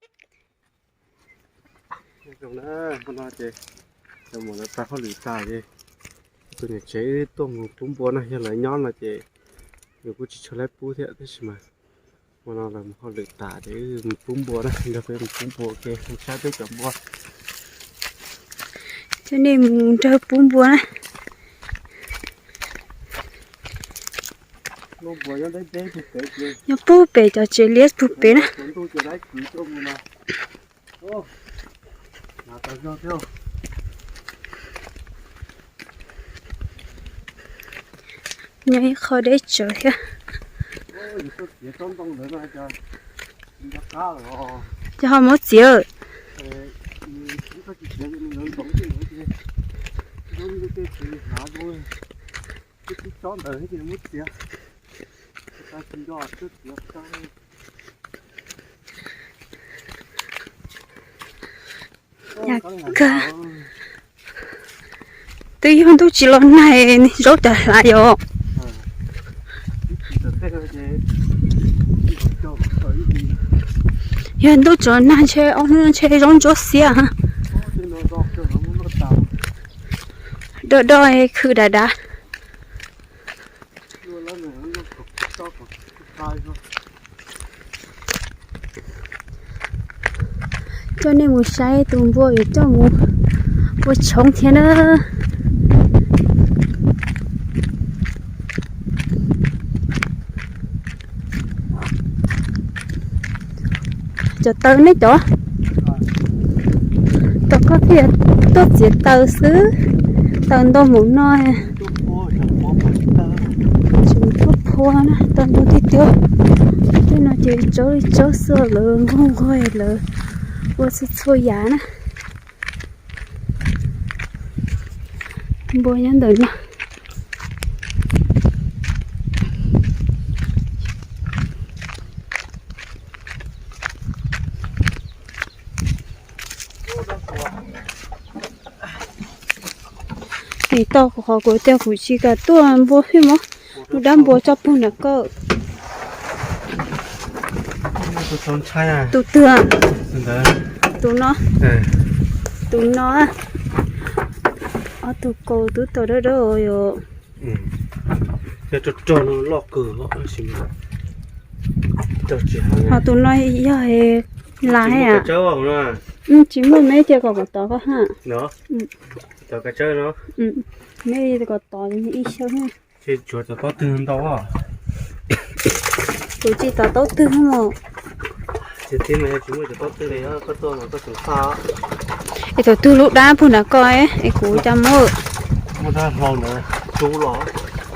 Zoo na, hmo no ces cov muam lawv tag hauj lwm tas ces tus niam tsev wb tuaj mus pub npua na, yog lawv nyob no ces yus kuj tsis tshua laib pub thiab, tab sis mas hmo no lawv mus hauj lwm tas ces wb mus pub npua na, nrog peb mus pub npua ua ke, mus saib peb cov npua. Coj nej mus nrog pub npua na. Nyob pug pem cov tsev liab pug pem na. Nyob ib qho deb tsawv thiab. Ces ho muab txiav. Yog kawg. Twb yog ntuj tsis los nag, zaub cas hlav yom. Yog ntuj tsis los nag ntshe ob hnub ntshe zaub ntsuab xiab. Doj doj khwm dav dav. Coj nej mus saib tus npua yuav coj mus ua tshoob thiab na. Cov taws ne cov, tom koj thiaj tuaj txiav taws xwb, taws ntau mus no. Tseem tuaj phua na, taws ntau tiag tiag. Tej no ces tsaub li tsaub xwb, lawv nquag nquag lawv ua txhua txhua yam na. Npua nyob ntawm no. Nim tau kuv qhov kuv tias kuv tsis kam tuaj npua fij mog, lub dab npua coj pug nram koj. Tus twg? Tus no. Tus no. Ob tug kaus tub tau dawb dawb yom. Ho tus no yog las he a? Tsis muaj, me cia kom kom tod koj ha. Me kom tod ib xyoo. Kuv tsis tau taub twg mus. Es thaum twg lub dab pug nram koj es kuv coj mus.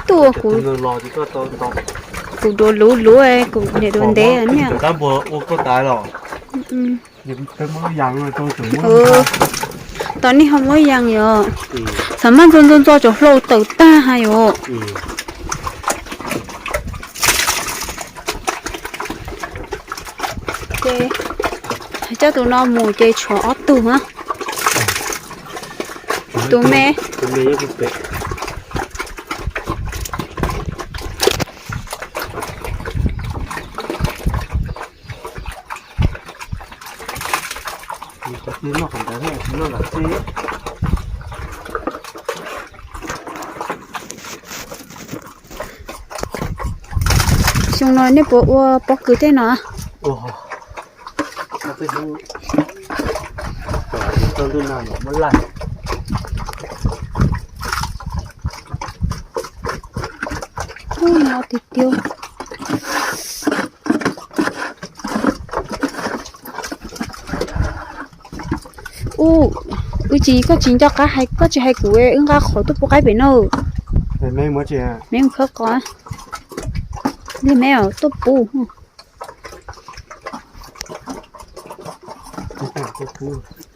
Tuaj kuv, kuv duav luv luv, kuv niam duav ntev niam. Tos nej ho muab yas yom. Xav maj ntxo ntxo ntxo cov hlau tawm tag ha yom. Ces coj tus no mus ces tshuav ob tug na. Tus me. Xyoo no nej puas ua pob kws tej no? Ub, no tiag tiag. Ub, wb tsis, koj tsis nco qab hais, koj tsis hais kuv wb nqa qhov tuaj pub qaib pem no. Me mus khawb qos. Li me tuaj pub.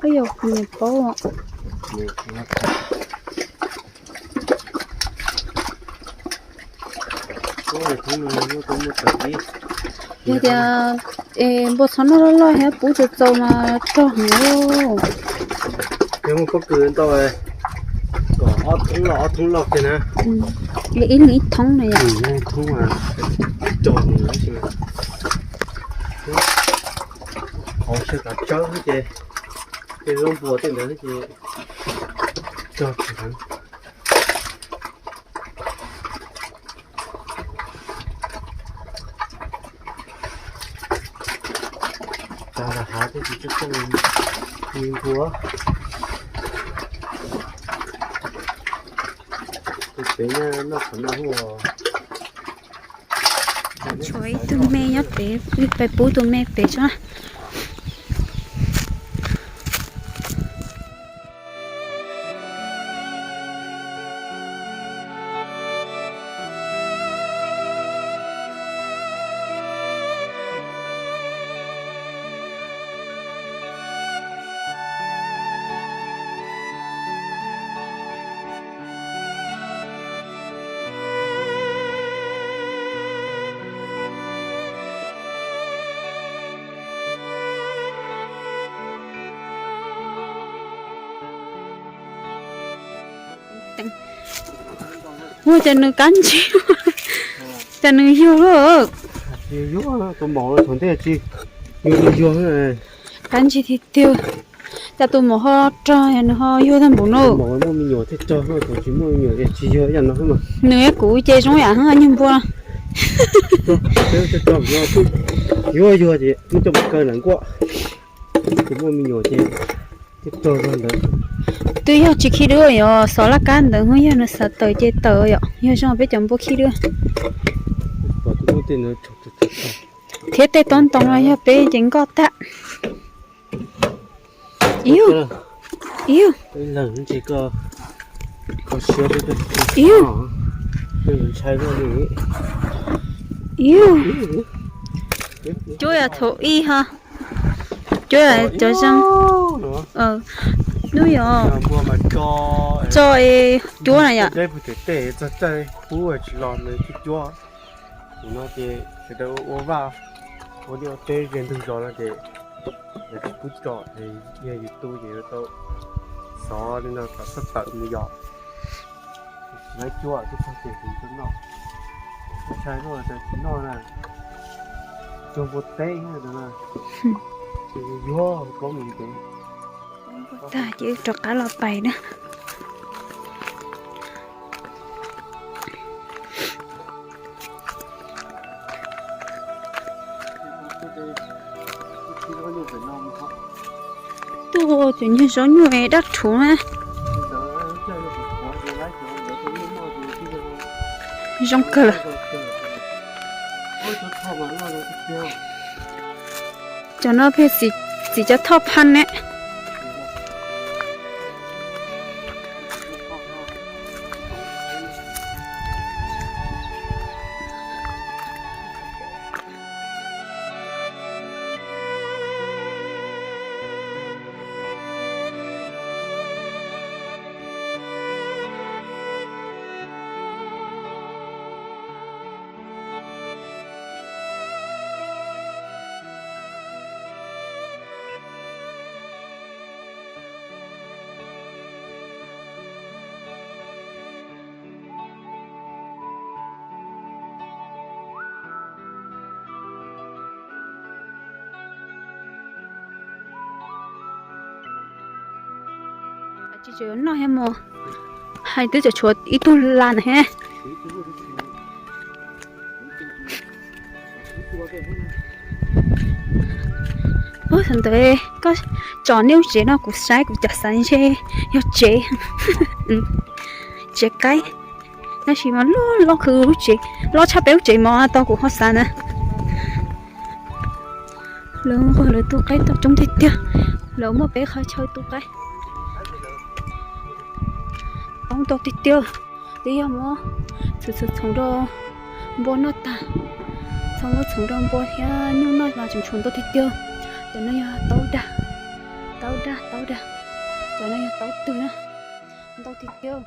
Yog kuv niam paub. Yog tias npua txhob noj loj loj thiab pub txaus txaus mas rog heev. Yog muaj pob kws ntau, kom ob thoob loj ob thoob loj kiag na. Ib leeg ib thoob na yom. Thoob mas rog heev. Hauv sawv kav tsawb ces tej zaub npua tej ntawd ces cog tsis heev. Cog lam hav tej tsis txawj txawj li npua. Tus pem noj qhov no hu. Tshuav ib tug me nyob pem, wb pais pub tus me pem tso. Ua cas nws kab ntsig, cas nws yuag lawm. Yuag, tus maum thaum ntej tsis yuag, yuag, yuag. Kab ntsig tiag tiag. Cas tus maum ho rog, nws ho yuag tag npaum no. Maum muaj me nyuam thiaj rog, thaum tsis muaj me nyuam ces tsis yuag ib yam no. Nws kuv ces zoo yam nyuag npua. Yuag yuag ces muab coj mus kaw nram nkuaj. Tus muaj me nyuam ces thiaj rog zog ntawd. Twb yog tsis khib dub yog xov laj kab ntawd, yog nws xav tawm ces tawm yom, yog zoo peb cov npua khib dub. Thiab tej tob ntoo no yog peb ces nkoj tag. Iu, iu, iu, iu. Cuab yog thaum ib ho, cuab cov zoo. Hnub yog tso cuab na yom. Tus no ces sawv daws ua vaj, ua liaj ua teb ze ntug zos no ces lawv tsis pub tso, yog yus tu ces yuav tau xov li no kom txhob tawm mus yos. Lawv cuab twb txog ces kuv tsis noj, ntshai luaj tsis noj na. Cuag npua teb na, yuag koob mus li ces. Tag ces rov qab los pais na. Tuaj cov nyuag zaub nyuj dab rhuv na. Zoo kawg lawm. Cov no pheej txiv cov thoj phaj ne. Tsis tseem noj thiab mus, hais twb tseem tshuav ib tug las na he. Ub, thaum ntawd koj tsom nej lub tsev no kuv saib kuv cas xav ntshe yog tsev, tsev qaib, tab sis mas loj loj kawg lub tsev, loj tshaj peb lub tsev mov tau kuv ho xav na. Lawv nquag lawv tu qaib tau coob tiag tiag, lawv muaj peb qhov chaw tu qaib. Coob ntau tiag tiag, twb yog muab txhoov txhoov rau npua noj tag, txhoov muab txhoov rau npua thiab nyuj noj los tseem tshuav ntau tiag tiag. Cov no yog taub dag, taub dag, taub dag. Cov no yog taub twg na, ntau tiag tiag.